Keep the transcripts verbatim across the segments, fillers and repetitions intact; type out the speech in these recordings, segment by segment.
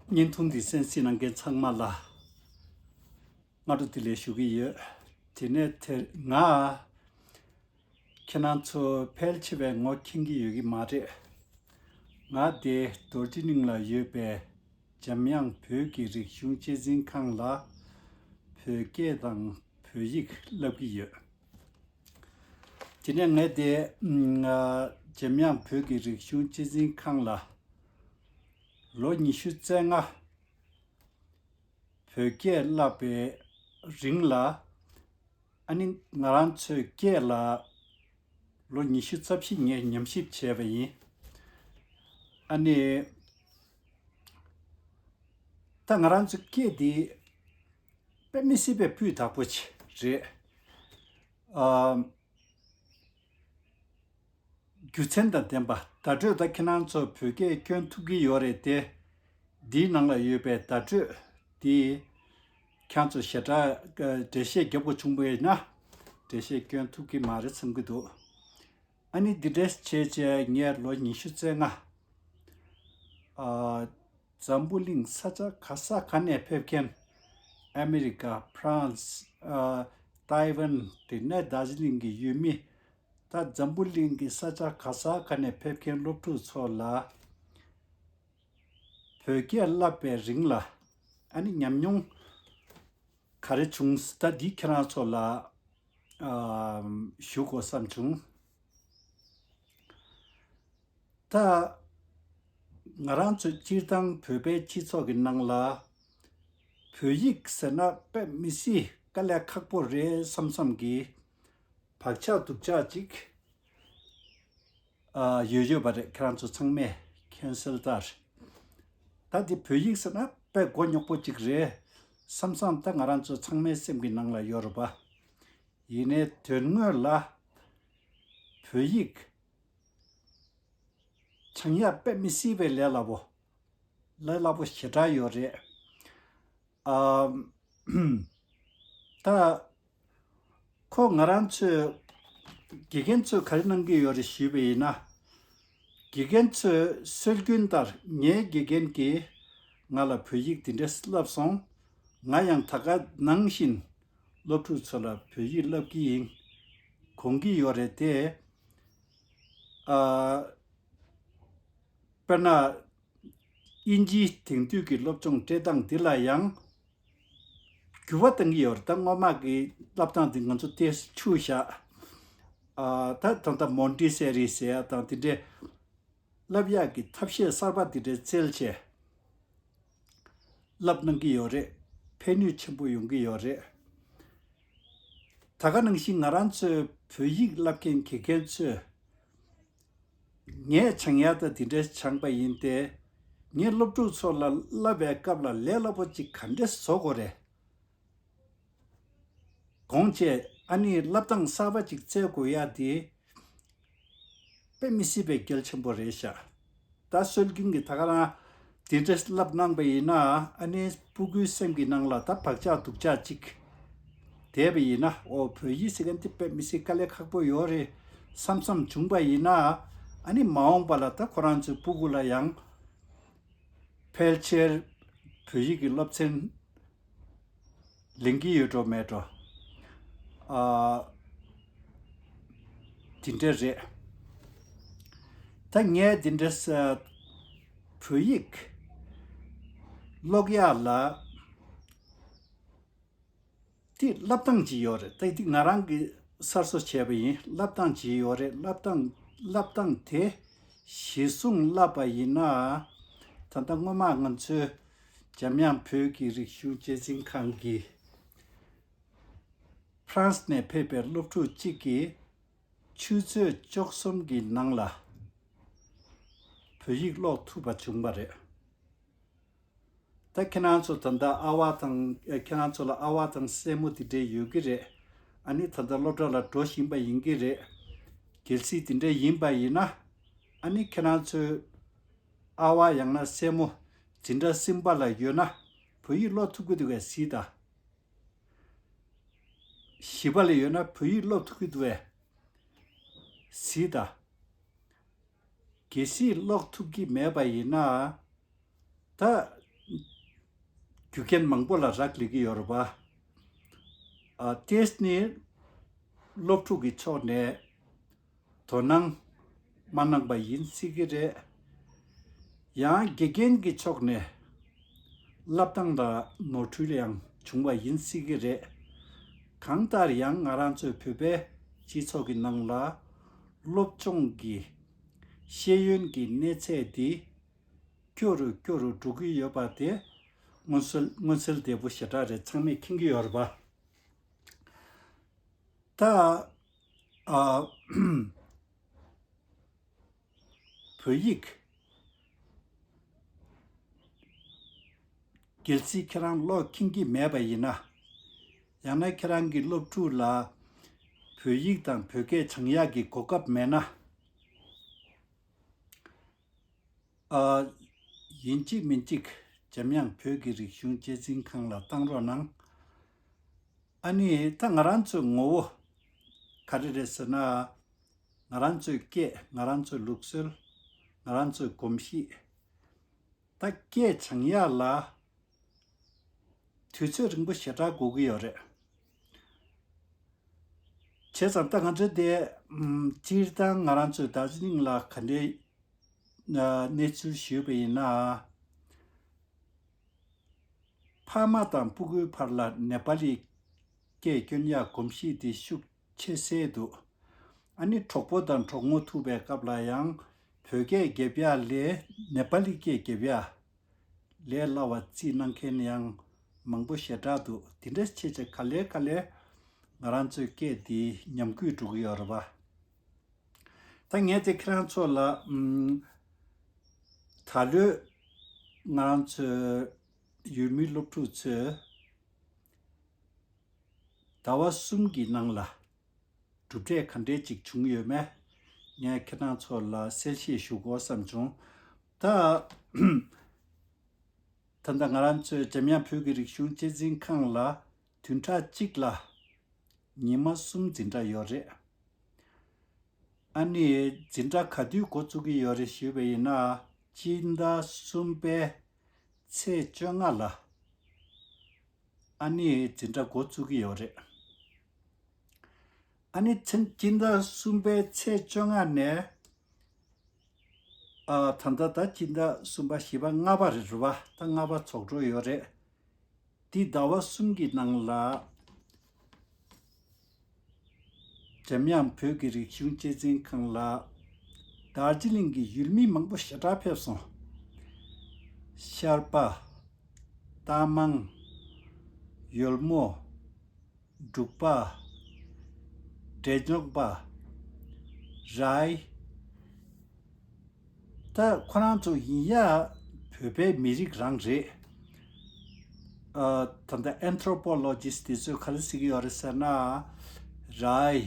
བརྙན་ཐུང་འདི་གསན་གཟིགས་གནང་མཁན་ཚང་མ་ལ་སྔ་དྲོ་བདེ་ལེགས་ཞུ་གི་ཡོད། དེ་ནས་དེ་ང་ཁྱེད་རང་ཚོ་ཕལ་ཆེ་བས་ངོ་མཁྱེན་གྱི་ཡོད་ཀྱི་མ་རེད། ང་དེ་རྡོ་རྗེ་གླིང་ལ་ཡོད་པའི་འཇམ་དབྱངས་བོད་ཀྱི་རིག་གཞུང་གཅེས་འཛིན་ཁང་ལ་བོད་སྐད་དང་བོད་ཡིག་བསླབ་ཀྱི་ཡོད། དེ་ནས་ངས་དེ་ཨ་འཇམ་དབྱངས་བོད་ཀྱི་རིག་གཞུང་གཅེས་འཛིན་ཁང་ལ་ལོ་ཉི་ཤུ་རྩ་ལྔ་བོད་སྐད་བསླབ་པའི་རིང་ལ། ཨ་ནི་ང་རང་ཚོའི་སྐད་ལ་ལོ་ཉི་ཤུ་རྩ་བཞི་ངས་ཉམས་ཞིབ་བྱས་པ་ཡིན། ཨ་ནི་ད་ང་རང་ཚོའི་སྐད་འདི་དཔེ་མི་སྲིད་པའི་སྤུས་དག་པོ་ཅིག་རེད། ཨ། རྒྱུ་མཚན་དང་ལྡན་པ་བརྡ་སྤྲོད་ད་ཁྱེད་རང་ཚོ་བོད་སྐད་སྐྱོན་ཐུབ་ཀྱི་ཡོད་རེད་དེ། འདིའི་ནང་ལ་ཡོད་པའི་བརྡ་སྤྲོད་འདི་ཁྱེད་ཚོ་ཞེ་དྲག་འགྲེལ་བཤད་རྒྱབ་དགོས་བྱུང་བ་ཡིན་ན་འགྲེལ་བཤད་སྐྱོན་ཐུབ་ཀྱི་མ་རེད་བསམ་གྱི་འདུག་ཨ་ནི་འདི་འདྲས་བྱས་བྱས་ངས་ལོ་ཉི་ཤུ་རྩ་ལྔ། ཨ། འཛམ་བུ་གླིང་ས་ཆ་ག་ས་ག་ནས་ཕེབས་མཁན། ཨ་མེ་རི་ཀ། ཕ་རན་སི། ཨ། ཏའེ་ཝན། དེ་ནས་རྡོ་རྗེ་གླིང་གི་ཡུལ་མི། ད་འཛམ་བུ་གླིང་གི་ས་ཆ་ག་ས་ག་ནས་ཕེབས་མཁན་སློབ་ཕྲུག་ཚོ་ལ་བོད་སྐད་བསླབ་པའི་རིང་ལ་ཨ་ནི་ཉམས་མྱོང་ག་རེ་བྱུང་ད་འདི་ཁྱེད་རང་ཚོ་ལ་ཨ་ཞུ་དགོས་བསམ་བྱུང་། ད་ང་རང་ཚོ་སྤྱིར་བཏང་བོད་པའི་སྤྱི་ཚོགས་ཀྱི་ནང་ལ་བོད་ཡིག་ཟེར་ན་དཔེ་མི་སྲིད་དཀའ་ལས་ཁག་པོ་རེད་བསམ་བསམ་གྱི་བག་ཆགས་སྡུག་ཆགས་ཅིག་ཨ་ཡོད་ཡོད་པ་རེད། ཁྱེད་རང་ཚོ་ཚང་མས་མཁྱེན་གསལ་ལྟར། ད་འདི་བོད་ཡིག་ཟེར་ན་དཔེ་མགོ་རྙོག་པོ་ཅིག་རེད་བསམ་བསམ་ད་ང་རང་ཚོ་ཚང་མའི་སེམས་ཀྱི་ནང་ལ་ཡོད་རེད་པ། ཡིན་ནའི་དོན་དངོས་ལ་བོད་ཡིག་སྦྱང་ཡག་དཔེ་མི་སྲིད་པའི་ལས་སླ་པོ། ལས་སླ་པོ་ཞེ་དྲག་ཡོད་རེད། ཨ། ད་ཁོ་ང་རང་ཚོས་དགེ་རྒན་ཚོས་ག་རེ་གནང་གི་ཡོད་རེད་ཞུས་པ་ཡིན་ན། དགེ་རྒན་ཚོས་སྲོལ་རྒྱུན་ལྟར་ངའི་དགེ་རྒན་གྱིས་ང་ལ་བོད་ཡིག་འདི་འདྲས་བསླབས་སོང་། ང་ཡང་ད་ག་ནང་བཞིན་སློབ་ཕྲུག་ཚོ་ལ་བོད་ཡིག་བསླབ་ཀྱི་ཡིན། དགོངས་ཀྱི་ཡོད་རེད་དེ། ཨ། དཔེར་ན། དབྱིན་ཇིའི་དེང་དུས་ཀྱི་སློབ་སྦྱོང་སྤྲད་སྟངས་འདི་ལ་ཡང་འགྱུར་བ་གཏང་གི་ཡོད་རེད། ད་སྔོན་མ་གི་བསླབ་སྟངས་འདི་ང་ཚོ་ཏོག་ཙམ་འཕྱུགས་བཞག་ཨ། ད་ད་ལྟ་མོན་ཊི་སེ་རི་ཟེར་ཡ་དང་དེ་འདྲའི་བསླབ་ཡག་གི་ཐབས་ཤེས་གསར་པ་དེ་འདྲའི་བཙལ་བྱས་བསླབ་གནང་གི་ཡོད་རེད། ཕན་ནུས་ཆེན་པོ་ཡོང་གི་ཡོད་རེད། ད་ག་ནང་བཞིན་ང་རང་ཚོའི་བོད་ཡིག་བསླབ་མཁན་དགེ་རྒན་ཚོས་ངས་སྦྱང་ཡག་ད་དེ་འདྲའི་སྦྱངས་པ་ཡིན་ཏེ། ངས་སློབ་ཕྲུག་ཚོ་ལ་བསླབ་པའི་སྐབས་ལ་ལས་སླ་པོ་ཅིག་ག་འདྲས་བཟོ་དགོས་རེད། དགོངས་བཅས་ཨ་ནི་བསླབ་སྟངས་གསར་པ་ཅིག་བཙལ་དགོས་ཡ་དེ་དཔེ་མི་སྲིད་པའི་གལ་ཆེན་པོ་རེད་ཤག་ད་སྲོལ་རྒྱུན་གྱི་ད་ག་རང་དེ་འདྲ་བསླབ་གནང་པ་ཡིན་ན་ཨ་ནི་སྤུ་གུའི་སེམས་ཀྱི་ནང་ལ་ད་བག་ཆགས་སྡུག་ཆགས་ཅིག་བསྡད་པ་ཡིན་ན། ཨོ་བོད་ཡིག་ཟེར་མཁན་དེ་དཔེ་མི་སྲིད་དཀའ་ལས་ཁག་པོ་ཡོད་རེད་བསམ་བསམ་བྱུང་པ་ཡིན་ན། ཨ་ནི་མ་འོངས་པ་ལ་ད་ཁོ་རང་ཚོའི་སྤུ་གུ་ལ་ཡང་ཕལ་ཆེར་བོད་ཡིག་གི་སློབ་ཚན་ལེན་གྱི་ཡོད་འགྲོ་མེད་འགྲོ། ཨ། དེ་འདྲ་རེད། ད་ངས་དེ་འདྲ་ས་བོད་ཡིག་ཀློག་ཡག་ལ་དེ་བསླབ་སྟངས་ཅིག་ཡོད་རེད། ད་དེ་ང་རང་གིས་གསར་བཟོ་བྱས་པ་ཡིན། བསླབ་སྟངས་ཅིག་ཡོད་རེད། བསླབ་སྟངས་བསླབ་སྟངས་དེ་གཞིར་བཟུང་བསླབ་པ་ཡིན་ན། ད་ལྟ་སྔོན་མ་ང་ཚོའི་འཇམ་དབྱངས་བོད་ཀྱི་རིག་གཞུང་གཅེས་འཛིན་ཁང་གིས་ཕ་རན་སི་ནས་ཕེབས་པའི་སློབ་ཕྲུག་གཅིག་གིས་ཆུ་ཚོད་བཅུ་གསུམ་གྱི་ནང་ལ་བོད་ཡིག་ཀློག་ཐུབ་པ་བྱུང་བ་རེད། ད་ཁྱེད་རང་ཚོ་ད་ལྟ་ཨ་བ་དང་ཁྱེད་རང་ཚོ་ལ་ཨ་བ་དང་སྲས་མོ་དེ་འདྲས་ཡོད་ཀྱི་རེད། ཨ་ནི་ད་ལྟ་སློབ་གྲྭ་ལ་འགྲོ་བཞིན་པ་ཡིན་གྱི་རེད། གལ་སྲིད་དེ་འདྲས་ཡིན་པ་ཡིན་ན། ཨ་ནི་ཁྱེད་རང་ཚོའི་ཨ་བ་ཡང་ན་སྲས་མོ་འཛིན་གྲྭ་གསུམ་པ་ལ་ཡོད་ན་བོད་ཡིག་ཀློག་ཐུབ་ཀྱི་འདུག་གས་གཟིགས་དང་། བཞི་པ་ལ་ཡོད་ན་བོད་ཡིག་ཀློག་ཐུབ་ཀྱི་འདུག་གས་གཟིགས་དང་། གལ་སྲིད་ཀློག་ཐུབ་ཀྱི་མེད་པ་ཡིན་ན། ད་ རྒྱུ་རྐྱེན་མང་པོ་ལ་རག་ལས་ཀྱི་ཡོད་རེད་པ། ཨ་ཏེས་ནི་སློབ་ཕྲུག་གི་ཕྱོགས་ནས་དོ་སྣང་མ་གནང་པ་ཡིན་སྲིད་ཀྱི་རེད། ཡང་དགེ་རྒན་གྱི་ཕྱོགས་ནས་བསླབ་སྟངས་ལ་ནོར་འཁྲུལ་ཡང་བྱུང་བ་ཡིན་སྲིད་ཀྱི་རེད། གང་ལྟར་ཡང་ང་རང་ཚོའི་བོད་པའི་སྤྱི་ཚོགས་ཀྱི་ནང་ལ་སློབ་སྦྱོང་གི་ཤེས་ཡོན་གྱི་གནས་ཚད་འདི་སྐྱོ་རུ་སྐྱོ་རུ་འགྲོ་གི་ཡོད་པ་དེ་མངོན་གསལ་མངོན་གསལ་དོད་པོ་ཞེ་དྲག་རེད། ཚང་མས་མཁྱེན་གྱི་ཡོད་རེད་པ། ད་ཨ་བོད་ཡིག་གལ་སྲིད་ཁྱེད་རང་ཀློག་མཁྱེན་གྱི་མེད་པ་ཡིན་ན། ཡང་ན་ཁྱེད་རང་གི་སློབ་ཕྲུག་ལ་བོད་ཡིག་དང་བོད་སྐད་སྦྱང་ཡག་གི་གོ་སྐབས་མེད་ན། ཨ། ཡིན་གཅིག་མིན་གཅིག་འཇམ་དབྱངས་བོད་ཀྱི་རིག་གཞུང་གཅེས་འཛིན་ཁང་ལ་བཏང་རོགས་གནང་། ཨ་ནི་ད་ང་རང་ཚོའི་ངོ་བོ་ག་རེ་རེད་ཟེར་ན། ང་རང་ཚོའི་སྐད། ང་རང་ཚོའི་ལུགས་སྲོལ། ང་རང་ཚོའི་གོམས་གཤིས། ད་སྐད་སྦྱང་ཡག་ལ་དུས་ཚོད་རིང་པོ་ཞེ་དྲག་འགོར་གྱི་ཡོད་རེད། བྱས་ཙང་ད་ང་ཚོ་དེ་ཨམ་སྤྱིར་བཏང་ང་རང་ཚོའི་དར་ཇི་ལིང་ལ་ག་འདྲའི་ཨ་གནས་ཚུལ་ཞུས་པ་ཡིན་ན། ཕ་མ་དང་སྤུ་གུའི་བར་ལ་ནེ་པ་ལི་སྐད་སྐྱོན་ཡག་གོམས་གཤིས་དེ་ཤུགས་ཆེ་སེ་འདུག་ཨ་ནི་གྲོགས་པོ་དང་གྲོགས་མོ་ཐུག་པའི་སྐབས་ལ་ཡང་བོད་སྐད་རྒྱབ་ཡག་ལས་ནེ་པ་ལི་སྐད་རྒྱབ་ཡག་ལས་སླ་བ་རྩིས་གནང་མཁན་ཡང་མང་པོ་ཞེ་དྲག་འདུག་དེ་འདྲ་བྱས་བྱས་ག་ལེ་ག་ལེ་ང་རང་ཚོའི་སྐད་འདི་ཉམས་རྒུད་འགྲོ་གི་ཡོད་རེད་པ། ད་ངས་དེ་ཁྱེད་རང་ཚོ་ལ་ཨམ་ད་ལོའི་ང་རང་ཚོའི་ཡུལ་མི་སློབ་ཕྲུག་ཚོས་ཟླ་བ་གསུམ་གྱི་ནང་ལ་གྲུབ་འབྲས་ག་འདྲས་ཅིག་བྱུང་ཡོད་མེད་ངས་ཁྱེད་རང་ཚོ་ལ་གསལ་བཤད་ཞུ་དགོས་བསམ་བྱུང་། ད་ད་ལྟ་ང་རང་ཚོའི་འཇམ་དབྱངས་བོད་ཀྱི་རིག་གཞུང་གཅེས་འཛིན་ཁང་ལ་བདུན་ཕྲག་གཅིག་ལ་ཉི་མ་གསུམ་འཛིན་གྲྭ་ཡོད་རེད། ཨ་ནི་འཛིན་གྲྭ་ག་དུས་འགོ་བཙུགས་ཀྱི་ཡོད་རེད་ཞུས་པ་ཡིན་ན། སྤྱི་ཟླ་གསུམ་པའི་ཚེས་བཅོ་ལྔ་ལ་ཨ་ནི་འཛིན་གྲྭ་འགོ་བཙུགས་ཀྱི་ཡོད་རེད། ཨ་ནི་ཚེ་སྤྱི་ཟླ་གསུམ་པའི་ཚེས་བཅོ་ལྔ་ནས། ཨ་ད་ལྟ་ད་སྤྱི་ཟླ་གསུམ་པ་བཞི་པ་ལྔ་པ་རེད་རེད་བ། ད་ལྔ་པ་ཚོགས་འགྲོ་ཡོད་རེད། འདི་ཟླ་བ་གསུམ་གྱི་ནང་ལ་འཇམ་དབྱངས་བོད་ཀྱི་རིག་གཞུང་གཅེས་འཛིན་ཁང་ལ་དར་ཇི་ལིང་གི་ཡུལ་མི་མང་པོ་ཞེ་དྲག་ཕེབས་སོང་། ཤར་པ། རྟ་མང་། ཡོལ་མོ། འབྲུག་པ། འབྲས་ལྗོངས་པ། རའི། ད་ཁོ་རང་ཚོ་ཡིན་ཡ་བོད་པའི་མི་རིགས་རང་རེད། ཨ་ད་ལྟ་ཨན་ཐྲོ་པོ་ལོ་ཇིས་དེ་ཚོས་ག་རེ་ཟེར་གྱི་ཡོད་རེད་ཟེར་ན། རའི།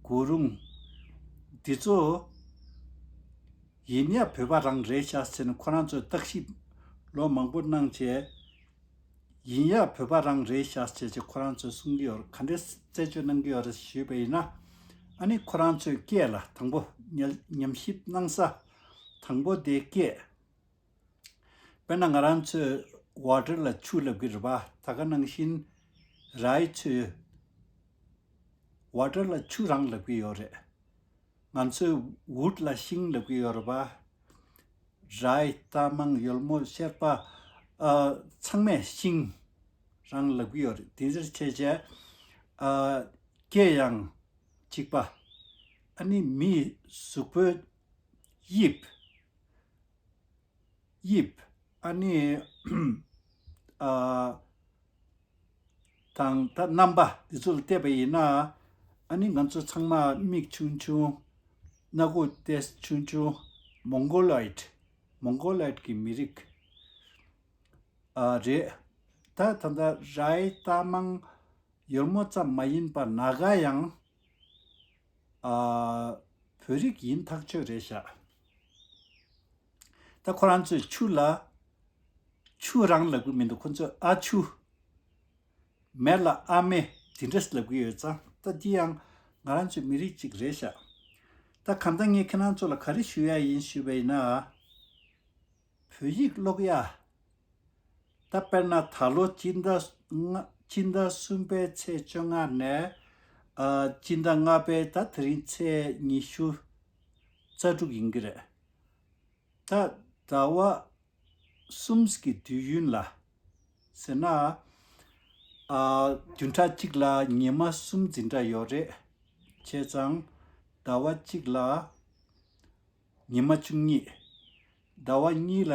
གུ་རུང་། དེ་ཚོ་ཡིན་ཡ་བོད་པ་རང་རེད་ཤག་ཟེར་ནས་ཁོ་རང་ཚོས་བརྟག་ཞིབ་ལོ་མང་པོ་གནང་བྱས། ཡིན་ཡ་བོད་པ་རང་རེད་ཤག་བྱས་བྱས་ཁོ་རང་ཚོས་གསུང་གི་ཡོད་རེད། ག་འདྲས་རྩད་གཅོད་གནང་གི་ཡོད་རེད་ཞུས་པ་ཡིན་ན། ཨ་ནི་ཁོ་རང་ཚོའི་སྐད་ལ་དང་པོ་ཉམས་ཉམས་ཞིབ་གནང་ས་དང་པོ་དེ་སྐད། དཔེར་ན་ང་རང་ཚོས་ཝ་ཊར་ལ་ཆུ་ལབ་ཀྱི་རེད་པ། ད་ག་ནང་བཞིན་རའི་ཚོས་ཝ་ཊར་ལ་ཆུ་རང་ལབ་ཀྱི་ཡོད་རེད། ང་ཚོས་ཝུཌ་ལ་ཤིང་ལབ་ཀྱི་ཡོད་རེད་པ། རའི། རྟ་མང་། ཡོལ་མོ། ཤར་པ། ཨ་ཚང་མས་ཤིང་རང་ལབ་ཀྱི་ཡོད་རེད། དེ་ཚོ་བྱས་བྱས་ཨ་སྐད་ཡང་གཅིག་པ། ཨ་ནི་མིའི་གཟུགས་པོའི་དབྱིབས། དབྱིབས། ཨ་ནི་ཨ་དང་ད་རྣམ་པ་འདི་ཚོ་ལ་བལྟས་པ་ཡིན་ན། ཨ་ནི་ང་ཚོ་ཚང་མ་མིག་ཆུང་ཆུང་། སྣ་ཁུག་ཏོག་ཙམ་ཆུང་ཆུང་། མོང་གོ་ལོའིཌ། མོང་གོ་ལོའིཌ་གི་མི་རིགས་ཨ་རེད། ད་ད་ལྟ་རའི། རྟ་མང་། ཡོལ་མོ་ཙམ་མ་ཡིན་པར་ནཱ་ག་ཡང་ཨ་བོད་རིགས་ཡིན་ཐག་ཆོད་རེད་ཤག་ད་ཁོ་རང་ཚོས་ཆུ་ལ་ཆུ་རང་ལབ་ཀྱི་མི་འདུག་ཁོ་ཚོས་ཨ་ཆུ། མེ་ལ་ཨ་མེ། དེ་འདྲས་ལབ་ཀྱི་ཡོད་ཙང་ད་འདི་ཡང་ང་རང་ཚོའི་མི་རིགས་གཅིག་རེད་ཤག་ད་གང་ལྟར་ངས་ཁྱེད་རང་ཚོ་ལ་ག་རེ་ཞུ་ཡ་ཡིན་ཞུས་པ་ཡིན་ན། བོད་ཡིག་ཀློག་ཡ། ད་དཔེར་ན་ད་ལོ་སྤྱི་ཟླ་ལྔ་སྤྱི་ཟླ་གསུམ་པའི་ཚེས་བཅོ་ལྔ་ནས་ཨ་སྤྱི་ཟླ་ལྔ་པའི་ད་དེ་རིང་ཚེས་ཉི་ཤུ་རྩ་དྲུག་ཡིན་གྱི་རེད། ད་ཟླ་བ་གསུམ་གྱི་དུས་ཡུན་ལ་ཟེར་ན། ཨ་བདུན་ཕྲག་གཅིག་ལ་ཉི་མ་གསུམ་འཛིན་གྲྭ་ཡོད་རེད། བྱས་ཙང་ཟླ་བ་གཅིག་ལ་ཉི་མ་བཅུ་གཉིས། ཟླ་བ་གཉིས་ལ་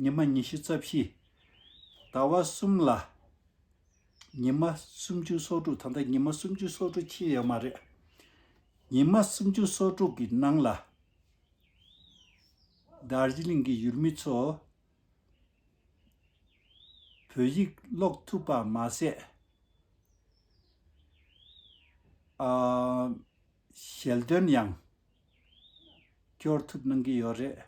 ཉི་མ་ཉི་ཤུ་རྩ་བཞི། ཟླ་བ་གསུམ་ལ་ཉི་མ་སུམ་ཅུ་སོ་དྲུག་ད་ལྟ་ཉི་མ་སུམ་ཅུ་སོ་དྲུག་ཕྱིན་ཡོད་མ་རེད། ཉི་མ་སུམ་ཅུ་སོ་དྲུག་གི་ནང་ལ། དར་ཇི་ལིང་གི་ཡུལ་མི་ཚོ་བོད་ཡིག་ཀློག་ཐུབ་པ་མ་ཟད། ཨ། ཞལ་འདོན་ཡང་སྐྱོར་ཐུབ་གནང་གི་ཡོད་རེད།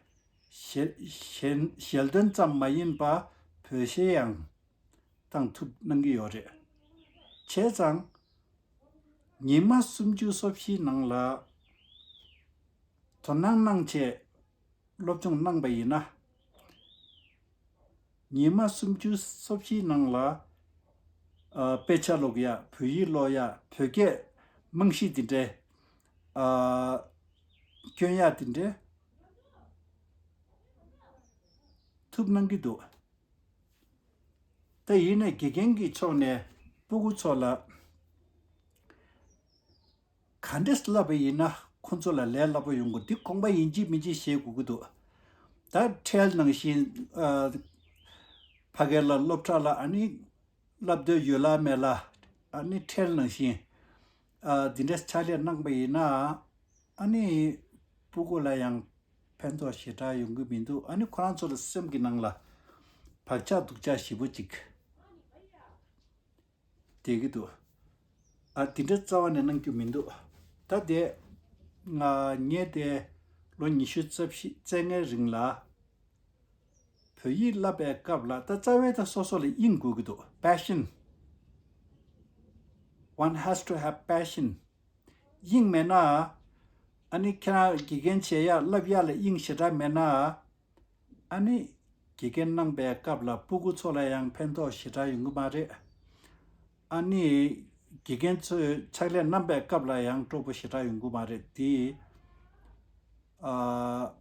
ཞལ་ཞལ་ཞལ་འདོན་ཙམ་མ་ཡིན་པ་བོད་གཞས་ཡང་བཏང་ཐུབ་གནང་གི་ཡོད་རེད། བྱས་ཙང་ཉི་མ་སུམ་ཅུ་སོ་བཞིའི་ནང་ལ་དོ་སྣང་གནང་བྱས་སློབ་སྦྱོང་གནང་པ་ཡིན་ན། ཉི་མ་སུམ་ཅུ་སོ་བཞིའི་ནང་ལ་ཨ་དཔེ་ཆ་ཀློག་ཡ། བོད་ཡིག་ཀློག་ཡ། བོད་སྐད་རྨང་གཞི་དེ་འདྲའི་ཨ་སྐྱོན་ཡ་དེ་འདྲའི་ཐུབ་གནང་གི་འདུག་ད་ཡིན་ནའི་དགེ་རྒན་གྱི་ཕྱོགས་ནས་སྤུ་གུ་ཚོ་ལ་ག་འདྲས་བསླབ་པ་ཡིན་ན་ཁོ་ཚོ་ལ་ལས་སླ་པོ་ཡོང་གི། འདི་དགོངས་པ་ཡིན་གཅིག་མིན་གཅིག་བྱེད་དགོས་ཀྱི་འདུག་ད་ཁྲལ་ནང་བཞིན་ཨ་ཕ་གི་ལ་སློབ་གྲྭ་ལ་ཨ་ནི་བསླབ་འདོད་ཡོད་ལ་མེད་ལ་ཨ་ནི་ཁྲལ་ནང་བཞིན་ཨ་འདི་འདྲས་ཕྱག་ལས་གནང་པ་ཡིན་ན་ཨ་ནི་སྤུ་གུ་ལ་ཡང་ཕན་ཐོགས་ཞེ་དྲག་ཡོང་གི་མི་འདུག་ཨ་ནི་ཁོ་རང་ཚོ་ལ་སེམས་ཀྱི་ནང་ལ་བག་ཆགས་སྡུག་ཆགས་ཞེ་པོ་ཅིག་བསྡད་ཀྱི་འདུག་ཨ་དེ་འདྲ་རྩ་བ་ནས་གནང་རྒྱུ་མི་འདུག་ད་དེ་ང་ངས་དེ་ལོ་ཉི་ཤུ་རྩ་བཞི་རྩ་ལྔའི་རིང་ལ་བོད་ཡིག་བསླབ་པའི་སྐབས་ལ་ད་རྩ་བའི་ད་སོ་སོ་ལ་དབྱིངས་དགོས་ཀྱི་འདུག Passion. One has to have passion. དབྱིངས་མེད་ན། ཨ་ནི་ཁྱེད་རང་དགེ་རྒན་བྱེད་ཡ་བསླབ་ཡ་ལ་དབྱིངས་ཞེ་དྲག་མེད་ན། ཨ་ནི་དགེ་རྒན་གནང་པའི་སྐབས་ལ་སྤུ་གུ་ཚོ་ལ་ཡང་ཕན་ཐོགས་ཞེ་དྲག་ཡོང་གི་མ་རེད། ཨ་ནི་དགེ་རྒན་ཚོས་ཕྱག་ལས་གནང་པའི་སྐབས་ལ་ཡང་སྤྲོ་པོ་ཞེ་དྲག་ཡོང་གི་མ་རེད་དེ། ཨ།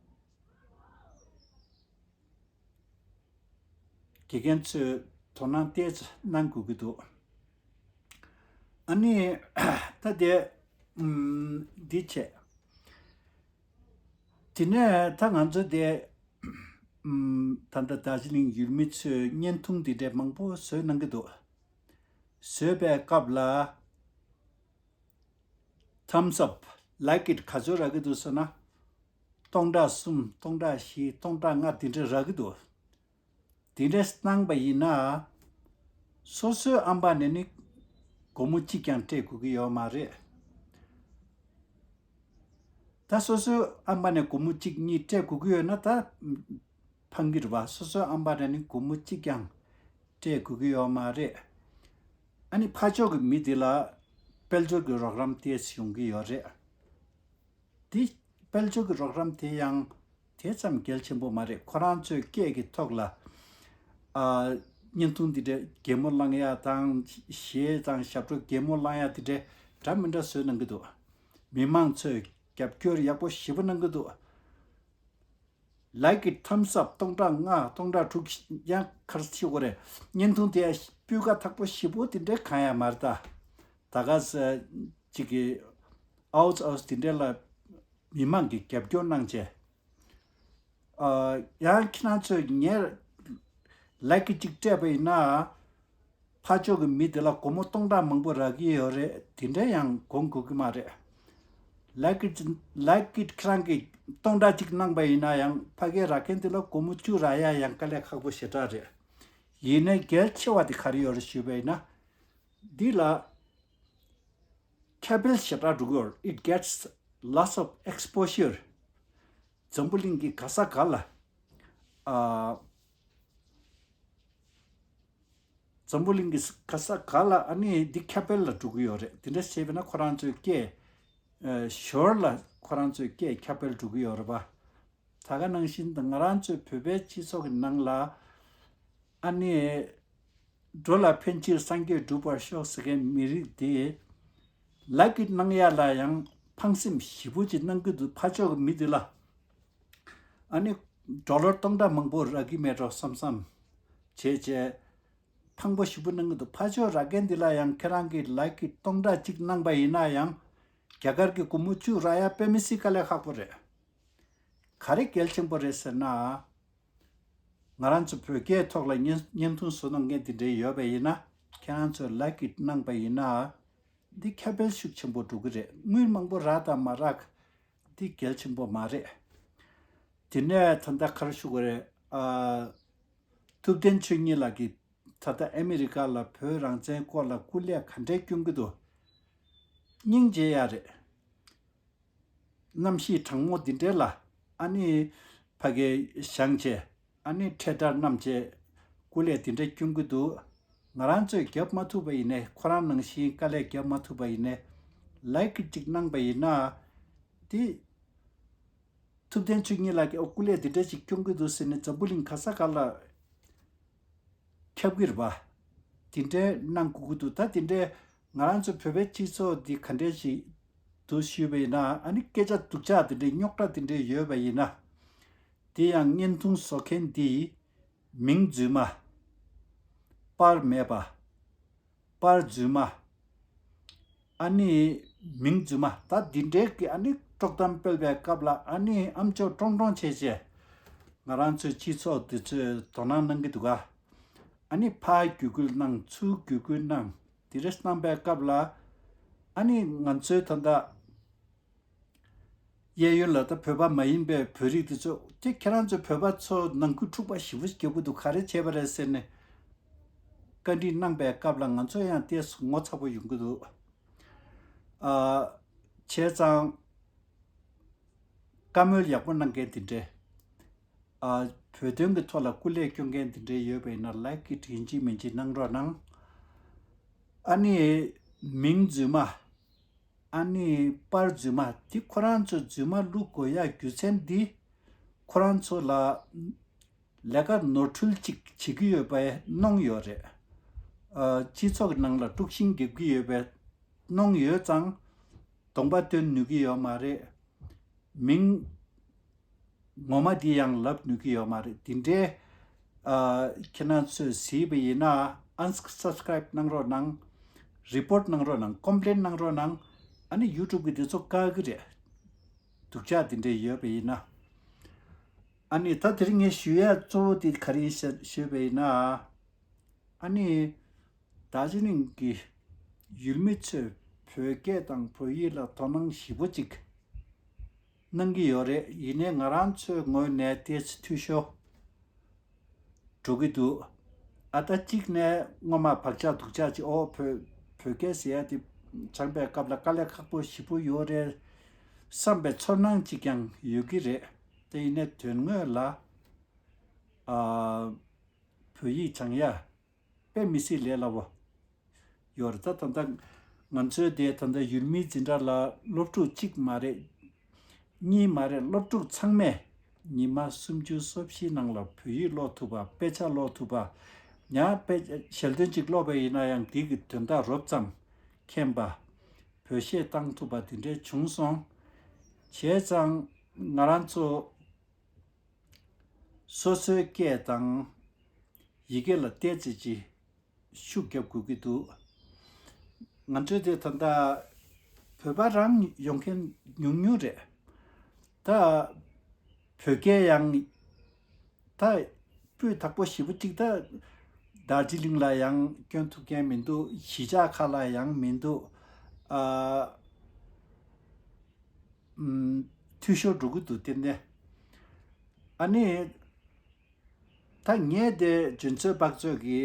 དགེ་རྒན་ཚོས་དོ་སྣང་ཏོག་ཙམ་གནང་དགོས་ཀྱི་འདུག་ཨ་ནི། ད་དེ། ཨུམ། འདི་བྱས། དེ་ནས་ད་ང་ཚོ་དེ། ཨུམ། ད་ལྟ་དར་ཇི་ལིང་ཡུལ་མི་ཚོས་བརྙན་ཐུང་འདི་འདྲའི་མང་པོ་བཟོས་གནང་གི་འདུག་བཟོས་པའི་སྐབས་ལ། Thumbs up, like it ག་ཚོད་རག་གི་འདུག་ཟེར་ན། སྟོང་ཕྲག་གསུམ། སྟོང་ཕྲག་བཞི། སྟོང་ཕྲག་ལྔ་དེ་འདྲ་རག་གི་འདུག་དེ་འདྲ་གནང་པ་ཡིན་ན། སོ་སོའི་ཨམ་པ་ནས་ནི་སྒོར་མོ་གཅིག་ཀྱང་སྤྲད་དགོས་ཀྱི་ཡོད་མ་རེད། ད་སོ་སོའི་ཨམ་པ་ནས་སྒོར་མོ་གཅིག་གཉིས་སྤྲད་དགོས་ཀྱི་ཡོད་ན་ད་ཕངས་ཀྱི་རེད་པ། སོ་སོའི་ཨམ་པ་ནས་ནི་སྒོར་མོ་གཅིག་ཀྱང་སྤྲད་དགོས་ཀྱི་ཡོད་མ་རེད། ཨ་ནི་ཕར་ཕྱོགས་ཀྱི་མི་དེ་ལ་དཔལ་འབྱོར་གྱི་རོགས་རམ་ཏོག་ཙམ་ཡོང་གི་ཡོད་རེད། དེ་དཔལ་འབྱོར་གྱི་རོགས་རམ་དེ་ཡང་དེ་ཙམ་གལ་ཆེན་པོ་མ་རེད། ཁོ་རང་ཚོའི་སྐད་ཀྱི་ཐོག་ལ་ཨ་བརྙན་ཐུང་འདི་འདྲ་གད་མོ་བསླང་ཡ་དང་གཞས་དང་ཞབས་བྲོ་གད་མོ་བསླང་ཡ་འདི་འདྲ་འདྲ་མི་འདྲ་བཟོས་གནང་གི་འདུག་མི་མང་ཚོས་རྒྱབ་སྐྱོར་ཡག་པོ་ཞེ་པོ་གནང་གི་འདུག Like it, thumbs up སྟོང་ཕྲག་ལྔ། སྟོང་ཕྲག་དྲུག་ཡང་ག་རེ་ཞུ་དགོས་རེད། བརྙན་ཐུང་དེ་སྤུས་ཀ་དག་པོ་ཞེ་པོ་དེ་འདྲ་གང་ཡང་མ་རེད་ད། ད་ག་ས་ཅིག་གི་ཨའུ་ཨའུ་དེ་འདྲ་ལ་མི་མང་གིས་རྒྱབ་སྐྱོར་གནང་བྱས། ཨ། ཡང་ཁྱེད་རང་ཚོས་ངས་like གཅིག་སྤྲད་པ་ཡིན་ན། ཕར་ཕྱོགས་ཀྱི་མི་དེ་ལ་སྒོར་མོ་སྟོང་ཕྲག་མང་པོ་རག་གི་ཡོད་རེད། དེ་འདྲ་ཡང་དགོངས་དགོས་ཀྱི་མ་རེད། Like it, like it ཁྱེད་རང་གིས་སྟོང་ཕྲག་གཅིག་གནང་པ་ཡིན་ན་ཡང་ཕ་གིར་རག་མཁན་དེ་ལ་སྒོར་མོ་བཅུ་རག་ཡ་ཡང་དཀའ་ལས་ཁག་པོ་ཞེ་དྲག་རེད། ཡིན་ནའི་གལ་ཆེ་བ་དེ་ག་རེ་ཡོད་རེད་ཞུས་པ་ཡིན་ན། འདི་ལ་ཁྱབ་སྤེལ་ཞེ་དྲག་འགྲོ་གི་ཡོད་རེད། It gets lots of exposure. འཛམ་བུ་གླིང་གི་ག་ས་ག་ལ། ཨ། འཛམ་བུ་གླིང་གི་ག་ས་ག་ལ་ཨ་ནི་འདི་ཁྱབ་སྤེལ་ལ་འགྲོ་གི་ཡོད་རེད། དེ་འདྲ་བྱས་པས་ན་ཁོ་རང་ཚོའི་སྐད། ཨ། ཞོར་ལ་ཁོ་རང་ཚོའི་སྐད་ཁྱབ་སྤེལ་འགྲོ་གི་ཡོད་རེད་པ། ད་ག་ནང་བཞིན་ད་ང་རང་ཚོའི་བོད་པའི་སྤྱི་ཚོགས་ཀྱི་ནང་ལ་ ཨ་ནི་འགྲོ་ལ་ཕན་ཕྱིར་སངས་རྒྱས་འགྲུབ་པར་ཤོག་ཟེར་མཁན་མི་རིགས་དེ་ལའིཀ་གནང་ཡ་ལ་ཡང་ཕངས་སེམས་ཞེ་པོ་ཅིག་གནང་གི་འདུག་ཕར་ཕྱོགས་ཀྱི་མི་དེ་ལ་ཨ་ནི་ཌོ་ལར་སྟོང་ཕྲག་མང་པོ་རག་གི་མེད་འགྲོ་བསམ་བསམ་བྱས་བྱས་ཕངས་པོ་ཞེ་པོ་གནང་གི་འདུག་ཕར་ཕྱོགས་རག་མཁན་དེ་ལ་ཡང་ཁྱེད་རང་གི་ལའིཀ་གི་སྟོང་ཕྲག་གཅིག་གནང་པ་ཡིན་ན་ཡང་རྒྱ་གར་གྱི་སྒོར་མོ་བཅུ་རག་ཡ་དཔེ་མི་སྲིད་དཀའ་ལས་ཁག་པོ་རེད། ག་རེ་གལ་ཆེན་པོ་རེད་ཟེར་ན། ང་རང་ཚོ་བོད་སྐད་ཐོག་ལ་བརྙན་བརྙན་ཐུང་བཟོ་གནང་མཁན་དེ་འདྲའི་ཡོད་པ་ཡིན་ན། ཁྱེད་རང་ཚོས་ལའིཀ་གནང་པ་ཡིན་ན། འདི་ཁྱབ་སྤེལ་ཤུགས་ཆེན་པོ་འགྲོ་གི་རེད། དངུལ་མང་པོ་རག་དང་མ་རག་འདི་གལ་ཆེན་པོ་མ་རེད། དེ་ནས་ད་ལྟ་ག་རེ་ཞུ་དགོས་རེད། ཨ། ཐུབ་བསྟན་ཆོས་ཉིད་ལགས་ཀྱིས་ད་ལྟ་ཨ་མི་རི་ཀ་ལ་བོད་རང་བཙན་སྐོར་ལ་སྐུ་ལས་ག་འདྲས་སྐྱོན་གྱི་འདུག་སྙིང་རྗེ་ཡ་རེད། གནམ་གཤིས་གྲང་མོ་འདི་འདྲའི་ལ་ཨ་ནི་ཕ་གིར་བཞེངས་བྱས་ཨ་ནི་འཕྲེད་དར་བསྣམས་བྱས་སྐུ་ལས་འདི་འདྲ་སྐྱོན་གྱི་འདུག་ང་རང་ཚོས་རྒྱབ་མ་ཐུབ་པ་ཡིན་ནའི་ཁོ་རང་ནང་བཞིན་དཀའ་ལས་རྒྱབ་མ་ཐུབ་པ་ཡིན་ནའི་ལའིཀ་གཅིག་གནང་པ་ཡིན་ན་དེ་ཐུབ་བསྟན་ཆོས་ཉིད་ལགས་ཀྱིས་ཨོ་སྐུ་ལས་འདི་འདྲ་ཞིག་སྐྱོན་གྱི་འདུག་ཟེར་ནས་འཛམ་བུ་གླིང་ག་ས་ག་ལ་ཁྱབ་ཀྱི་རེད་པ། དེ་འདྲའི་གནང་དགོས་ཀྱི་འདུག་ད་དེ་འདྲའི་ང་རང་ཚོ་བོད་པའི་སྤྱི་ཚོགས་འདི་ག་འདྲའི་ཞིག་འདུག་ཞུས་པ་ཡིན་ན་ཨ་ནི་སྐད་ཆ་སྡུག་ཅག་དེ་འདྲའི་རྙོག་དྲ་དེ་འདྲའི་ཡོད་པ་ཡིན་ན། དེ་ཡང་བརྙན་ཐུང་བཟོ་མཁན་འདིས་མིང་རྫུན་མ། པར་མེད་པ། པར་རྫུན་མ། ཨ་ནི་མིང་རྫུན་མ་ད་འདི་འདྲའི་གི་ཨ་ནི་དཀྲོག་གཏམ་སྤེལ་བའི་སྐབས་ལ་ཨ་ནི་ཨམ་ཅོག་ཀྲོང་ཀྲོང་བྱས་བྱས་ང་རང་ཚོའི་སྤྱི་ཚོགས་འདི་ཚོས་དོ་སྣང་གནང་གི་འདུག་ག་ཨ་ནི་ཕར་བརྒྱུད་སྐུལ་གནང་ཚུར་བརྒྱུད་སྐུལ་གནང་དེ་རེས་གནང་པའི་སྐབས་ལ་ཨ་ནི་ང་ཚོའི་ད་ལྟ་གཡས་གཡོན་ལ་ད་བོད་པ་མ་ཡིན་པའི་བོད་རིགས་དེ་ཚོ་དེ་ཁྱེད་རང་ཚོ་བོད་པ་ཚོ་ནང་ཁུལ་འཁྲུག་པ་ཞེ་པོ་རྒྱག་གི་འདུག་ག་རེ་བྱས་པ་རེད་ཟེར་ནས་བཀའ་འདྲི་གནང་པའི་སྐབས་ལ་ང་ཚོ་ཡང་ཏོག་ཙམ་ངོ་ཚ་པོ་ཡོང་གི་འདུག་ཨ། བྱས་ཙང་བཀའ་མོལ་ཡག་པོ་གནང་མཁན་དེ་འདྲས། ཨ། བོད་དོན་གྱི་ཐོག་ལ་སྐུ་ལས་སྐྱོན་མཁན་དེ་འདྲས་ཡོད་པ་ཡིན་ན་ལའིཀ་གི་ཡིན་གཅིག་མིན་གཅིག་གནང་རོགས་གནང་། ཨ་ནི་མིང་རྫུན་མ། ཨ་ནི་པར་རྫུན་མ་འདི་ཁོ་རང་ཚོ་རྫུན་མ་བླུག་དགོས་ཡ་རྒྱུ་མཚན་འདི་ཁོ་རང་ཚོ་ལ་ལས་ཀ་ནོར་འཁྲུལ་ཅིག་བྱེད་ཀྱི་ཡོད་པའི་གནོང་ཡོད་རེད། ཨ། སྤྱི་ཚོགས་ཀྱི་ནང་ལ་དཀྲུག་ཤིང་རྒྱབ་ཀྱི་ཡོད་པའི་གནོང་ཡོད་ཙང་གདོང་པ་སྟོན་ནུས་ཀྱི་ཡོད་མ་རེད། མིང་ངོ་མ་འདི་ཡང་ལབ་ནུས་ཀྱི་ཡོད་མ་རེད། འདི་འདྲའི་ཨ། ཁྱེད་རང་ཚོས་གཟིགས་པ་ཡིན་ན་ཨན་སབ་སི་ཀ་རའིབ་གནང་རོགས་གནང་། རི་པོར་ཊི་གནང་རོགས་གནང་། ཀོམ་པི་ལེན་གནང་རོགས་གནང་། ཨ་ནི་ཡུ་ཊུབ་གི་འདི་ཚོ་བཀག་གི་རེད། སྡུག་ཅག་འདི་འདྲས་ཡོད་པ་ཡིན་ན། ཨ་ནི་ད་དེ་རིང་ངས་ཞུ་ཡ་གཙོ་བོ་དེ་ག་རེ་ཡིན་ཤ་ཞུས་པ་ཡིན་ན། ཨ་ནི་རྡོ་རྗེ་གླིང་གི་ཡུལ་མི་ཚོས་བོད་སྐད་དང་བོད་ཡིག་ལ་དོ་སྣང་ཞེ་པོ་ཅིག་གནང་གི་ཡོད་རེད། ཡིན་ནའི་ང་རང་ཚོའི་ངོས་ནས་ཏོག་ཙམ་འཐུས་ཤོར་འགྲོ་གི་འདུག་ཨ། ད་གཅིག་ནས་སྔོན་མ་བག་ཆགས་སྡུག་ཅག་ཅིག་ཨོ་བོད་བོད་སྐད་ཟེར་ཡ་དེ་སྦྱངས་པའི་སྐབས་ལ་དཀའ་ལས་ཁག་པོ་ཞེ་པོ་ཡོད་རེད་བསམ་པའི་ཚོར་སྣང་ཅིག་ཀྱང་ཡོད་ཀྱི་རེད། དེ་ཡིན་ནའི་དོན་དངོས་ལ་ཨ། བོད་ཡིག་སྦྱང་ཡ་དཔེ་མི་སྲིད་ལས་སླ་བོ་ཡོད་རེད། ད་ད་ལྟ་ང་ཚོའི་དེ་ད་ལྟ་ཡུལ་མིའི་འཛིན་གྲྭ་ལ་སློབ་ཕྲུག་གཅིག་མ་རེད། གཉིས་མ་རེད། སློབ་ཕྲུག་ཚང་མས་ཉི་མ་སུམ་ཅུ་སོ་བཞིའི་ནང་ལ་བོད་ཡིག་ཀློག་ཐུབ་པ། དཔེ་ཆ་ཀློག་ཐུབ་པ། ཡང་དཔེ་ཞལ་འདོན་ཅིག་ཀློག་པ་ཡིན་ན་ཡང་དེ་གི་དོན་དག་རོབ་ཙམ་མཁྱེན་པ། བོད་གཞས་བཏང་ཐུབ་པ་དེ་འདྲའི་བྱུང་སོང་། བྱས་ཙང་ང་རང་ཚོ་སོ་སོའི་སྐད་དང་ཡི་གེ་ལ་ཏོག་ཙམ་ཅིག་ཤུགས་རྒྱབ་དགོས་ཀྱི་འདུག་ང་ཚོའི་དེ་ད་ལྟ་བོད་པ་རང་ཡོང་མཁན་ཉུང་ཉུང་རེད། ད་བོད་སྐད་ཡང་ད་སྤུས་དག་པོ་ཞེ་པོ་ཅིག་ད་རྡོ་རྗེ་གླིང་ལ་ཡང་སྐྱོན་ཐུབ་མཁན་མི་འདུག་གཞིས་ཆགས་ཁག་ལ་ཡང་མི་འདུག་ཨ། ཨམ། འཐུས་ཤོར་འགྲོ་གི་འདུག་ཏན་ཏན། ཨ་ནི། ད་ངས་དེ་འཇོན་ཚོད་དཔག་ཚོད་ཀྱི་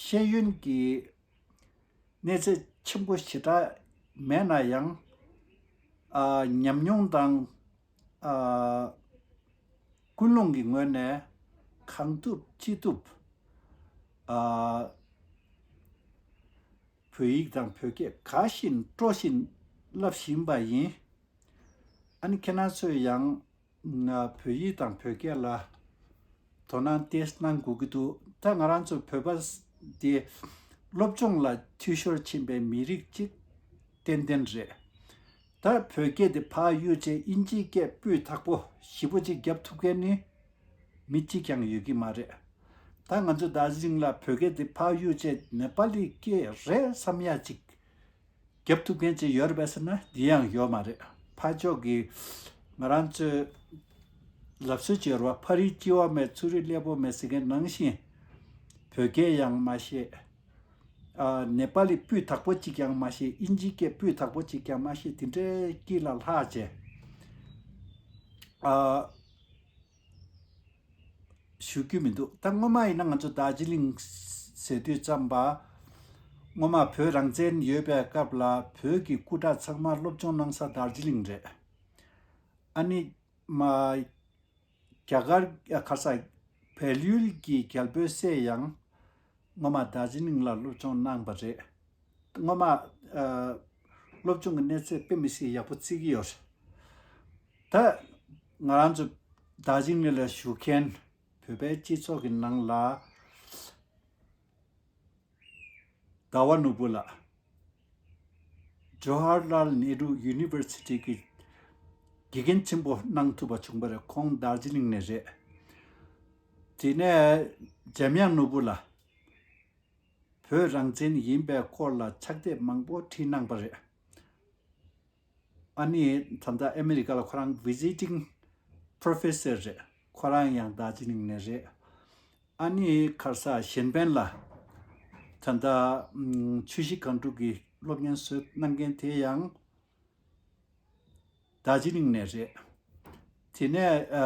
ཤེས་ཡོན་གྱི་གནས་ཚད་ཆེན་པོ་ཞེ་དྲག་མེད་ན་ཡང་། ཨ། ཉམས་མྱོང་དང་། ཨ། ཀུན་སློང་གི་ངོས་ནས་གང་ཐུབ་ཅི་ཐུབ། ཨ། བོད་ཡིག་དང་བོད་སྐད་དགའ་བཞིན་སྤྲོ་བཞིན་བསླབ་བཞིན་པ་ཡིན། ཨ་ནི་ཁྱེད་རང་ཚོས་ཡང་བོད་ཡིག་དང་བོད་སྐད་ལ་དོ་སྣང་ཏོག་ཙམ་གནང་དགོས་ཀྱི་འདུག་ད་ང་རང་ཚོ་བོད་པ་དེ་སློབ་སྦྱོང་ལ་འཐུས་ཤོར་ཕྱིན་པའི་མི་རིགས་གཅིག་ཏན་ཏན་རེད། ད་བོད་སྐད་དེ་ཕར་གཡུག་བྱས་དབྱིན་ཇིའི་སྐད་སྤུས་དག་པོ་ཞིབ་པོ་ཅིག་རྒྱབ་ཐུབ་མཁན་ནི་མི་གཅིག་ཀྱང་ཡོད་ཀྱི་མ་རེད། ད་ང་ཚོ་དར་ཇི་ལིང་ལ་བོད་སྐད་དེ་ཕར་གཡུག་བྱས་ནེ་པ་ལི་སྐད་རེད་བསམ་ཡ་ཅིག་རྒྱབ་ཐུབ་མཁན་ཅིག་ཡོད་རེད་པས་ཟེར་ན་འདི་ཡང་ཡོད་མ་རེད། ཕར་ཕྱོགས་ཀྱི་ང་རང་ཚོའི་ལབ་སྲོལ་ཅིག་ཡོད་རེད་བ། ཕ་རི་གཅིག་པོ་མེད་ཚུ་རི་ཀླད་པོ་མེད་ཟེར་མཁན་ནང་བཞིན་བོད་སྐད་ཡང་མ་ཤེས། ཨ་ནེ་པ་ལི་སྤུས་དག་པོ་གཅིག་ཀྱང་མ་ཤེས། དབྱིན་ཇིའི་སྐད་སྤུས་དག་པོ་གཅིག་ཀྱང་མ་ཤེས། དེ་འདྲའི་དཀྱིལ་ལ་ལྷག་བྱས། ཨ་ཞུ་རྒྱུ་མི་འདུག་ད་སྔོན་མ་ཡིན་ན་ང་ཚོ་དར་ཇི་ལིང་ཟེར་དུས་ཙམ་པ། སྔོན་མ་བོད་རང་བཙན་ཡོད་པའི་སྐབས་ལ་བོད་ཀྱི་སྐུ་དྲག་ཚང་མ་སློབ་སྦྱོང་གནང་ས་དར་ཇི་ལིང་རེད། ཨ་ནི་མ་རྒྱ་གར་ཨ་ཁ་ས་བལ་ཡུལ་གྱི་རྒྱལ་པོའི་སྲས་ཡང་སྔོན་མ་དར་ཇི་ལིང་ལ་སློབ་སྦྱོང་གནང་པ་རེད། སྔོན་མ་ཨ་སློབ་སྦྱོང་གི་གནས་ཚད་དཔེ་མི་སྲིད་ཡག་པོ་བརྩི་གི་ཡོད་རེད། ད་ང་རང་ཚོ་དར་ཇི་ལིང་ལ་བཞུགས་མཁན་བོད་པའི་སྤྱི་ཚོགས་ཀྱི་ནང་ལ་ཟླ་བ་ནོར་བུ་ལགས། ཇོ་ཧར་ལཱལ་ནེ་རུ་ཡུ་ནི་ཝར་སི་ཊི་གི་དགེ་རྒན་ཆེན་པོ་གནང་ཐུབ་པ་བྱུང་པ་རེད། ཁོང་དར་ཇི་ལིང་ནས་རེད། དེ་ནས་འཇམ་དབྱངས་ནོར་བུ་ལགས། བོད་རང་བཙན་ཡིན་པའི་སྐོར་ལ་ཕྱག་དེབ་མང་པོ་བྲིས་གནང་པ་རེད། ཨ་ནི་ད་ལྟ་ཨ་མི་རི་ཀ་ལ་ཁོ་རང་ཝི་ཟི་ཊིང་པོ་རོ་ཕེ་སར་རེད། ཁོ་རང་ཡང་དར་ཇི་ལིང་ནས་རེད། ཨ་ནི་ཁ་ས་གཞན་ཕན་ལ་ད་ལྟ་ཨམ་ཆུ་བཞི་སྒང་དྲུག་གི་སློབ་གཉེར་བཟོས་གནང་མཁན་དེ་ཡང་དར་ཇི་ལིང་ནས་རེད། དེ་ནས་ཨ་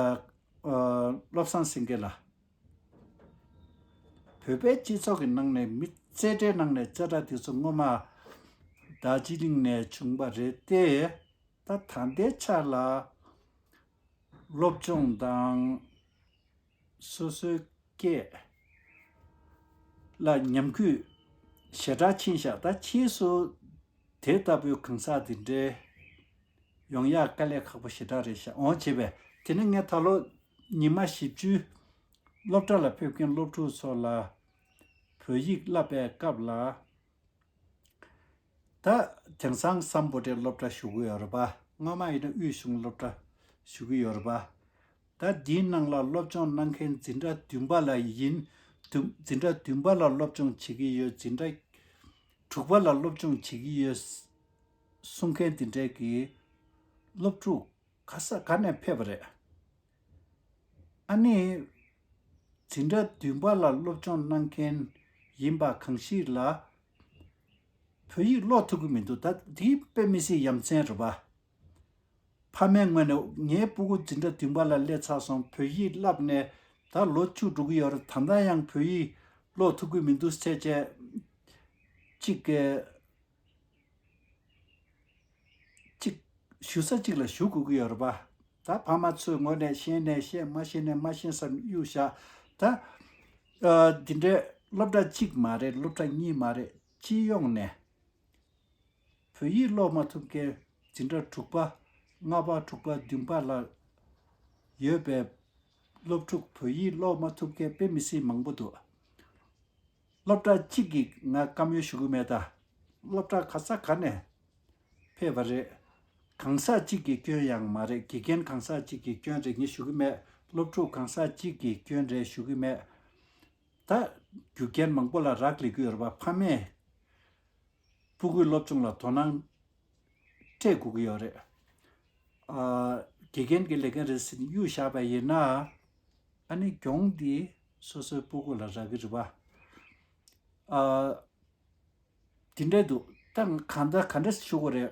ཨ་བློ་བཟང་སེང་གེ་ལགས། བོད་པའི་སྤྱི་ཚོགས་ཀྱི་ནང་ནས་མི་རྩེ་གྲའི་ནང་ནས་རྩེ་གྲ་དེ་ཚོ་སྔོན་མ་དར་ཇི་ལིང་ནས་བྱུང་པ་རེད་དེ། ད་ད་ལྟའི་ཆ་ལ་སློབ་སྦྱོང་དང་སོ་སོའི་སྐད་ལ་ཉམས་རྒུད་ཞེ་དྲག་ཕྱིན་ཤག་ད་ཕྱིས་སུ་དེ་ལྟ་བུའི་གང་ཟག་དེ་འདྲའི་ཡོང་ཡག་དཀའ་ལས་ཁག་པོ་ཞེ་དྲག་རེད་ཤག་འོང་བྱས་པས་དེ་ནས་ངས་ད་ལོ་ཉི་མ་བཞི་བཅུ་སློབ་གྲྭ་ལ་ཕེབས་མཁན་སློབ་ཕྲུག་ཚོ་ལ་བོད་ཡིག་བསླབ་པའི་སྐབས་ལ། ད་དེང་སང་སམ་བྷོ་ཊའི་སློབ་གྲྭ་ཞུ་གི་ཡོད་རེད་པ། སྔོན་མ་ཡིན་ན་དབུས་གཞུང་སློབ་གྲྭ་ཞུ་གི་ཡོད་རེད་པ། ད་འདིའི་ནང་ལ་སློབ་སྦྱོང་གནང་མཁན་འཛིན་གྲྭ་བདུན་པ་ལ་ཡིན། བདུན་འཛིན་གྲྭ་བདུན་པ་ལ་སློབ་སྦྱོང་བྱེད་ཀྱི་ཡོད། འཛིན་གྲྭ་དྲུག་པ་ལ་སློབ་སྦྱོང་བྱེད་ཀྱི་ཡོད་གསུང་མཁན་དེ་འདྲས་ཀྱི་སློབ་ཕྲུག་ག་ས་ག་ནས་ཕེབས་པ་རེད། ཨ་ནི་འཛིན་གྲྭ་བདུན་པ་ལ་སློབ་སྦྱོང་གནང་མཁན་ཡིན་པ་གང་ཞིག་ལ་བོད་ཡིག་ཀློག་ཐུབ་ཀྱི་མི་འདུག་ད་དེ་དཔེ་མི་སྲིད་ཡ་མཚན་རེད་པ། ཕ་མའི་ངོས་ནས་ངའི་སྤུ་གུ་འཛིན་གྲྭ་བདུན་པ་ལ་སླེབས་ཚར་སོང་། བོད་ཡིག་བསླབས་ནས་ད་ལོ་བཅུ་འགྲོ་གི་ཡོད་རེད། ད་ལྟ་ཡང་བོད་ཡིག་ཀློག་ཐུབ་ཀྱི་མི་འདུག་ཟེར་བྱས་གཅིག་གི་གཅིག་ཞུ་ས་གཅིག་ལ་ཞུ་དགོས་ཀྱི་ཡོད་རེད་པ། ད་ཕ་མ་ཚོའི་ངོས་ནས་ཤེས་ནས་ཤེས། མ་ཤེས་ནས་མ་ཤེས་བསམ་གཡུག་བཞག་ད་ཨ་འདི་འདྲའི་སློབ་གྲྭ་གཅིག་མ་རེད། སློབ་གྲྭ་གཉིས་མ་རེད། སྤྱི་ཡོངས་ནས་བོད་ཡིག་ཀློག་མ་ཐུབ་མཁན་འཛིན་གྲྭ་དྲུག་པ་ལྔ་པ་དྲུག་པ་བདུན་པ་ལ་ཡོད་པའི་སློབ་ཕྲུག་བོད་ཡིག་ཀློག་མ་ཐུབ་མཁན་དཔེ་མི་སྲིད་མང་པོ་འདུག་སློབ་གྲྭ་གཅིག་གིས་ང་བཀའ་མོལ་ཞུ་གི་མེད་ད། སློབ་གྲྭ་ག་ས་ག་ནས་ཕེབས་པ་རེད། གང་ཟག་གཅིག་གི་སྐྱོན་ཡང་མ་རེད། དགེ་རྒན་གང་ཟག་གཅིག་གི་སྐྱོན་རེད་ངས་ཞུ་གི་མེད། སློབ་ཕྲུག་གང་ཟག་གཅིག་གི་སྐྱོན་རེད་ཞུ་གི་མེད། ད་རྒྱུ་རྐྱེན་མང་པོ་ལ་རག་ལས་ཀྱི་ཡོད་རེད་པ། ཕ་མས་སྤུ་གུའི་སློབ་སྦྱོང་ལ་དོ་སྣང་སྤྲད་དགོས་ཀྱི་ཡོད་རེད། ཨ་དགེ་རྒན་གྱི་ལས་འགན་རེད་ཟེར་ནས་གཡུག་བཞག་པ་ཡིན་ན། ཨ་ནི་གྱོང་འདི་སོ་སོའི་སྤུ་གུ་ལ་རག་གི་རེད་པ། ཨ་དེ་འདྲ་འདུག་ད་གང་ལྟར་ག་འདྲ་ཞུ་དགོས་རེད།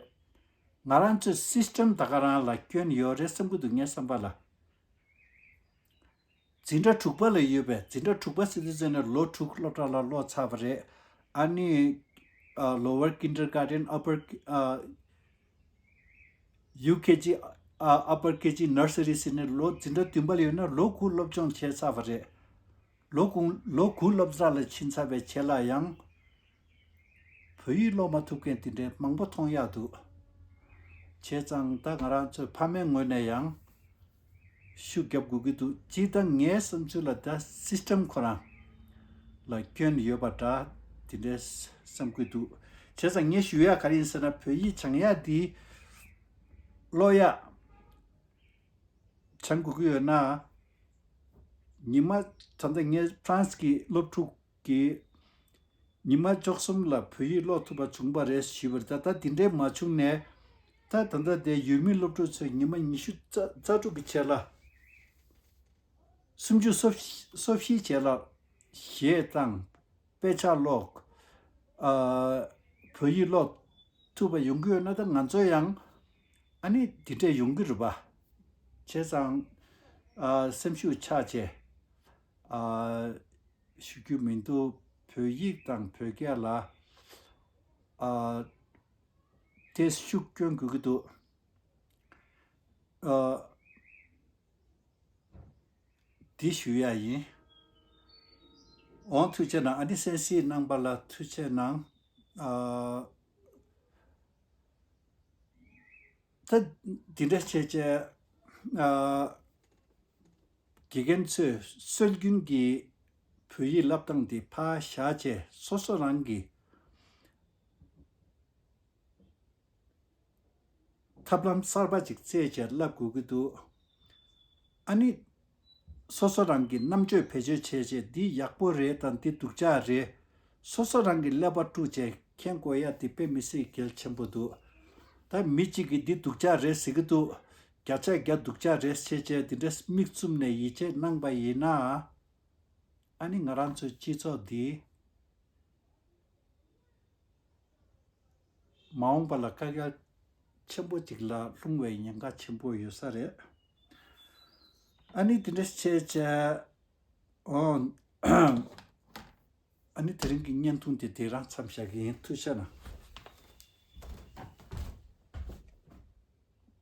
ང་རང་ཚོའི་སིས་ཊེམ་ད་ག་རང་ལ་སྐྱོན་ཡོད་རེད་བསམ་གྱི་འདུག་ངའི་བསམ་པ་ལ། འཛིན་གྲྭ་དྲུག་པ་ལ་ཡོད་པའི་འཛིན་གྲྭ་དྲུག་པ་ཟེར་དུས་ཙམ་ནས་ལོ་དྲུག་སློབ་གྲྭ་ལ་ཀློག་ཚར་བ་རེད། ཨ་ནི་ཨ་lower kindergarten, upper ཨ་ཡུ་ཀེ་ཇི་ཨ་upper ཀེ་ཇི་ནར་སི་རི་ཟེར་ནས་ལོ་འཛིན་གྲྭ་བདུན་པ་ལ་ཡོད་ན་ལོ་དགུ་སློབ་སྦྱོང་བྱས་ཚར་བ་རེད། ལོ་དགུ་ལོ་དགུ་སློབ་གྲྭ་ལ་ཕྱིན་ཚར་བའི་རྗེས་ལ་ཡང་བོད་ཡིག་ཀློག་མ་ཐུབ་མཁན་དེ་འདྲའི་མང་པོ་མཐོང་ཡག་འདུག་བྱས་ཙང་ད་ང་རང་ཚོའི་ཕ་མའི་ངོས་ནས་ཡང་ཤུགས་རྒྱབ་དགོས་ཀྱི་འདུག་སྤྱིར་བཏང་ངའི་བསམ་ཚུལ་ལ་ད་སིས་ཊེམ་ཁོ་རང་ ལ་སྐྱོན་ཡོད་པ་འདྲ་དེ་འདྲའི་བསམ་གྱི་འདུག་བྱས་ཙང་ངས་ཞུ་ཡག་ག་རེ་ཡིན་ཟེར་ན། བོད་ཡིག་སྦྱང་ཡག་འདི་ཀློག་ཡག་སྦྱང་དགོས་ཀྱི་ཡོད་ན། ཉི་མ་ད་ལྟ་ངས་ཧྥ་རན་སི་གི་སློབ་ཕྲུག་གིས་ཉི་མ་བཅུ་གསུམ་ལ་བོད་ཡིག་ཀློག་ཐུབ་པ་བྱུང་བ་རེད་ཞུས་པ་རེད། ད་ད་དེ་འདྲས་མ་བྱུང་ནས། ད་ད་ལྟ་དེ་ཡུལ་མི་སློབ་ཕྲུག་ཚོས་ཉི་མ་ཉི་ཤུ་རྩ་རྩ་དྲུག་གི་རྗེས་ལ། སུམ་ཅུ་སོ་སོ་བཞིའི་རྗེས་ལ་གཞས་བཏང་། དཔེ་ཆ་ཀློག་ཨ། བོད་ཡིག་ཀློག་ཐུབ་པ་ཡོང་གི་ཡོད་ན། ད་ང་ཚོ་ཡང་ཨ་ནི་དེ་འདྲས་ཡོང་གི་རེད་པ། བྱས་ཙང་ཨ། སེམས་ཤུགས་ཆག་བྱས་ཨ། ཞུ་རྒྱུ་མི་འདུག་བོད་ཡིག་དང་བོད་སྐད་ལ་ཨ། དེ་ཤུགས་སྐྱོན་དགོས་ཀྱི་འདུག་ཨ། འདི་ཞུ་ཡ་ཡིན། འོང་། ཐུགས་རྗེ་གནང་། ཨ་ནི་གསན་གཟིགས་གནང་པ་ལ་ཐུགས་རྗེ་གནང་། ཨ། ད་འདི་འདྲ་བྱས་བྱས་ཨ། དགེ་རྒན་ཚོས་སྲོལ་རྒྱུན་གྱི་བོད་ཡིག་བསླབ་སྟངས་འདི་ཕར་བཞག་བྱས་སོ་སོ་རང་གི་ཐབས་ལམ་གསར་པ་ཅིག་བཙལ་བྱས་བསླབ་དགོས་ཀྱི་འདུག་ཨ་ནི་སོ་སོ་རང་གི་རྣམ་དཔྱོད་བེད་སྤྱོད་བྱས་བྱས་འདི་ཡག་པོ་རེད་དང་འདི་སྡུག་ཅག་རེད། སོ་སོ་རང་གི་ཀླད་པ་དཀྲུགས་བྱས་མཁྱེན་དགོས་ཡ་འདི་དཔེ་མི་སྲིད་གལ་ཆེན་པོ་འདུག་ད་མི་གཅིག་གིས་འདི་སྡུག་ཅག་རེད་ཟེར་གྱི་འདུག་བརྒྱ་ཆ་བརྒྱ་སྡུག་ཅག་རེད་ཟེར་བྱས་འདི་འདྲ་མིག་བཙུམ་ནས་ཡིད་ཆེས་གནང་པ་ཡིན་ན། ཨ་ནི་ང་རང་ཚོའི་སྤྱི་ཚོགས་འདི་མ་འོངས་པ་ལ་དཀའ་ངལ་ཆེན་པོ་ཅིག་ལ་ལྷུང་བའི་ཉེན་ཁ་ཆེན་པོ་ཡོད་ས་རེད། ཨ་ནི་དེ་འདྲ་བྱས་བྱས། ཨོ། ཨ་ནི་དེ་རིང་གི་བརྙན་ཐུང་དེ་དེ་རང་མཚམས་བཞག་གི་ཡིན། ཐུགས་རྗེ་གནང་།